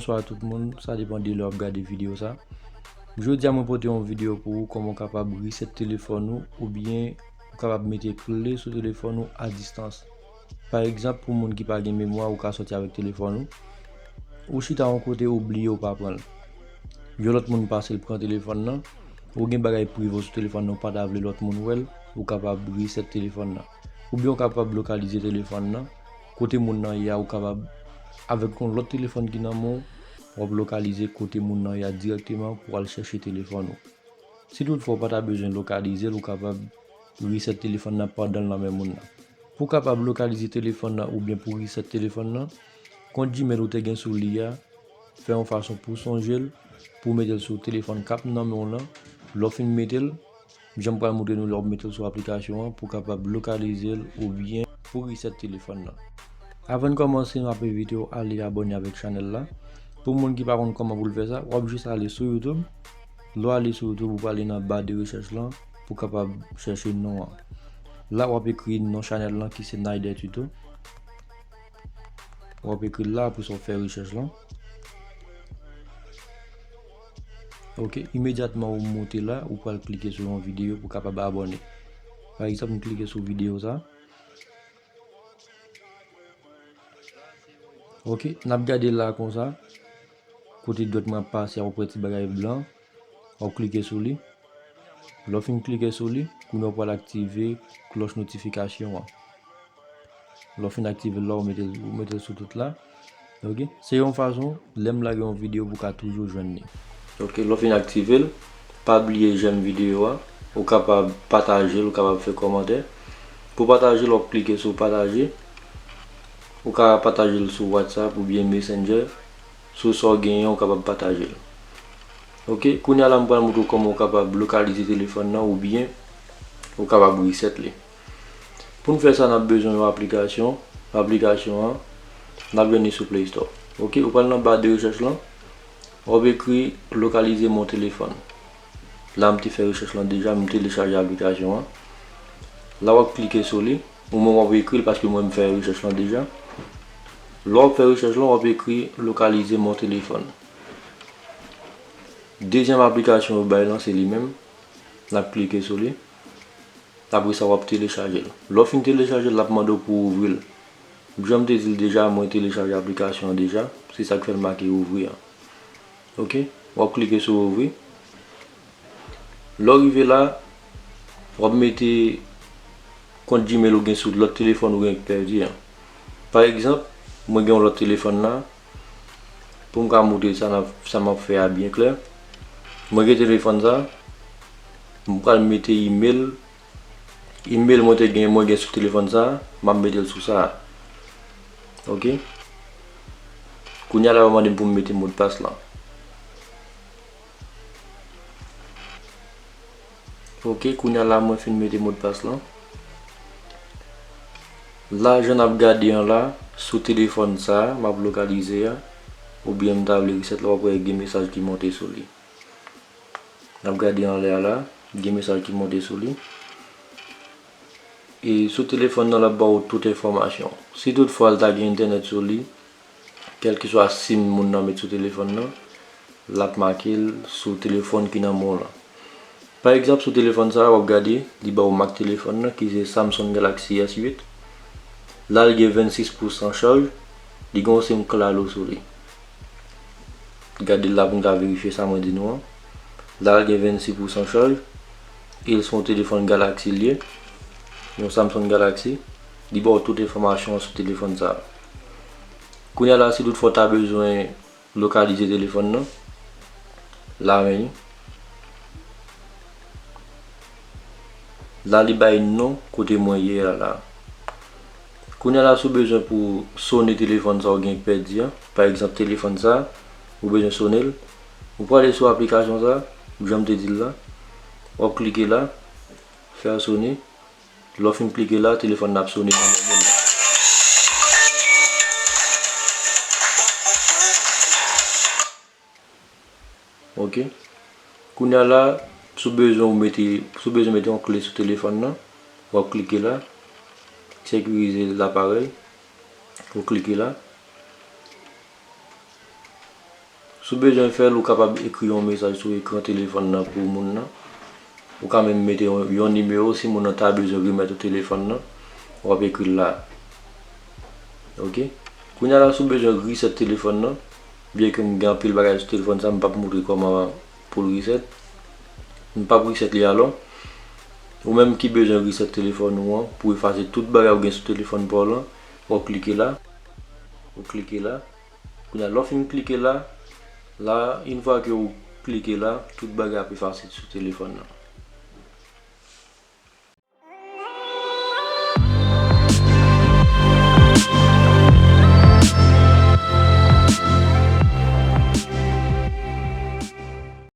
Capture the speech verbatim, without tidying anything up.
Bonswa tout moun, sa depann de lè w ap gade videyo sa. Jodi a mwen pote yon videyo pou ou kòman w kapab reset telefòn ou oubyen ou kapab mete kle sou telefòn ou a distans. Pa egzanp, pou moun ki pa gen memwa, ou ka sòti avèk telefòn ou. Ou chita yon kote, ou bliye, ou pa pran l. Yon lòt moun pase l pran telefòn nan. Ou gen bagay prive w sou telefòn nan, ou pa ta vle lòt moun wè l, ou kapab reset telefòn nan. Oubyen ou kapab lokalize telefòn nan. Kote moun nan ye a, ou kapab, avèk yon lòt telefòn ki nan men w, w ap lokalize kote moun nan ye a dirèkteman pou w al chèche telefòn ou. Si toutfwa w pa ta bezwen lokalize l, ou kapab reset telefòn nan pandan l nan men moun nan. Pou w kapab lokalize telefòn nan oubyen pou reset telefòn nan, kont Gmail ou te gen sou li a, fè yon fason pou w sonje l, pou w mete l sou telefòn k ap nan men w lan. Lè w fin mete l, jan m pral montre nou lè w ap mete l sou aplikasyon an, pou w kapab lokalize l oubyen pou reset telefòn nan. Avan n kòmanse, m ap envite w ale abòne avèk chanèl la. Pou moun ki pa konn kòman pou l fè sa, w ap jis ale sou YouTube. Lè w ale sou YouTube, ou prale nan ba de rechèch lan pou w kapab chèche non an. La, w ap ekri non chanèl lan ki se Nider Tuto. W ap ekri l la, apre sa w fè rechèch lan. Ok, imedyatman ou moute la, ou pral klike sou yon videyo pou w kapab abòne. Pa egzanp, m klike sou videyo sa. Ok, n ap gade la konsa. Kote dwèt mwen ap pase a, ou ap wè ti bagay blan. W ap klike sou li. Lè w fin klike sou li, kounye a w pral aktive klòch notifikasyon an. Lè w fin aktive l la, ou mete, ou mete l sou tout la. Ok? Se yon fason, lè m lage yon videyo, pou w ka toujou jwenn li. Ok, lè w fin aktive l, pa bliye jèm videyo a. Ou kapab pataje l, ou kapab fè kòmantè. Pou pataje l, w ap klike sou pataje. Ou ka pataje l sou WhatsApp oubyen Messenger. Sou sa w genyen, ou kapab pataje l. Ok, kounye a la, m pral montre w kòman w kapab lokalize telefòn nan oubyen ou kapab reset li. Pou n fè sa, n ap bezwen yon aplikasyon. Aplikasyon an, n ap jwenn li sou Play Store. Ok, ou pral nan ba de rechèch lan, w ap ekri lokalize mon téléphone. La, m te fè rechèch lan deja, m telechaje aplikasyon an. La, w ap klike sou li. Ou menm w ap ekri l paske mwen m fè rechèch lan deja. Lè w ap fè rechèch lan, w ap ekri lokalize mon téléphone. Dezyèm aplikasyon yo bay lan, se li menm. N ap klike sou li. Apre sa, w ap telechaje l. Lè w fin telechaje l, l ap mande w pou w ouvri l. Jan m te di l deja, mwen telechaje aplikasyon an deja. Se sa k fè l make ouvri an. Ok? W ap klike sou ouvri. Lè w rive la, w ap mete kont Gmail ou gen sou lòt telefòn ou gen k pèdi an. Pa egzanp, mwen gen yon lòt telefòn la. Pou m ka montre sa n ap, sa m ap fè a byen klè. Mwen gen telefòn sa, m pral mete email, email mwen te gen, mwen gen sou telefòn sa, m ap mete l sou sa. Ok? Kounye a la, yo mande m pou m mete modpas lan. Ok, kounye a la, mwen fin mete modpas lan. La, jan n ap gade an la, sou telefòn sa a, m ap lokalize a, oubyen m ta vle reset la, w ap wè gen mesaj ki monte sou li. N ap gade anlè a la, gen mesaj ki monte sou li. E sou telefòn nan, l ap ba w tout enfòmasyon. Si toutfwa l ta gen entènèt sou li, kèlkeswa sim moun nan met sou telefòn nan, l ap make l sou telefòn ki nan men w lan. Pa egzanp, sou telefòn sa a, w ap gade, li ba w mak telefòn nan, ki se Samsung Galaxy S uit. La, l gen vennsis pousan chaj, li gen yon sim Claro sou li. Gade l la pou n ka verifye sa mwen di nou an. La, l gen vennsis pousan chaj, e l se yon telefòn Galaxy l ye, yon Samsung Galaxy. Li ba w tout enfòmasyon an sou telefòn sa a. Kounye a la, si toutfwa w ta bezwen lokalize telefòn nan, la men li. La, li bay non kote mwen ye a la. Kounye a la, si w bezwen pou sone telefòn sa w gen pèdi an, pa egzanp, telefòn sa, ou bezwen sone l, ou prale sou aplikasyon sa, jan m te di l la, w ap klike la, fè l sone. Lè w fin klike la, telefòn nan ap sone nan men moun nan. Ok. Kounye a la, si w bezwen ou mete, si w bezwen mete yon kle sou telefòn nan, w ap klike la, sekirize laparèy, ou klike la. Si w bezwen fè l, ou kapab ekri yon mesaj sou ekran telefòn nan pou moun nan. Ou ka menm mete yon, yon nimewo si moun nan ta bezwen remèt ou telefòn nan. W ap ekri l la. Ok. Kounye a la, si w bezwen reset telefòn nan, byen ke m gen anpil bagay sou telefòn sa, m p ap montre kòman pou l reset. M p ap reset li alò. Ou menm ki bezwen reset telefòn ou an, pou efase tout bagay ou gen sou telefòn pa w lan, w ap klike la. Ou klike la. Kounye a, lè w fin klike la, la, yon fwa ke w klike la, tout bagay ap efase sou telefòn nan.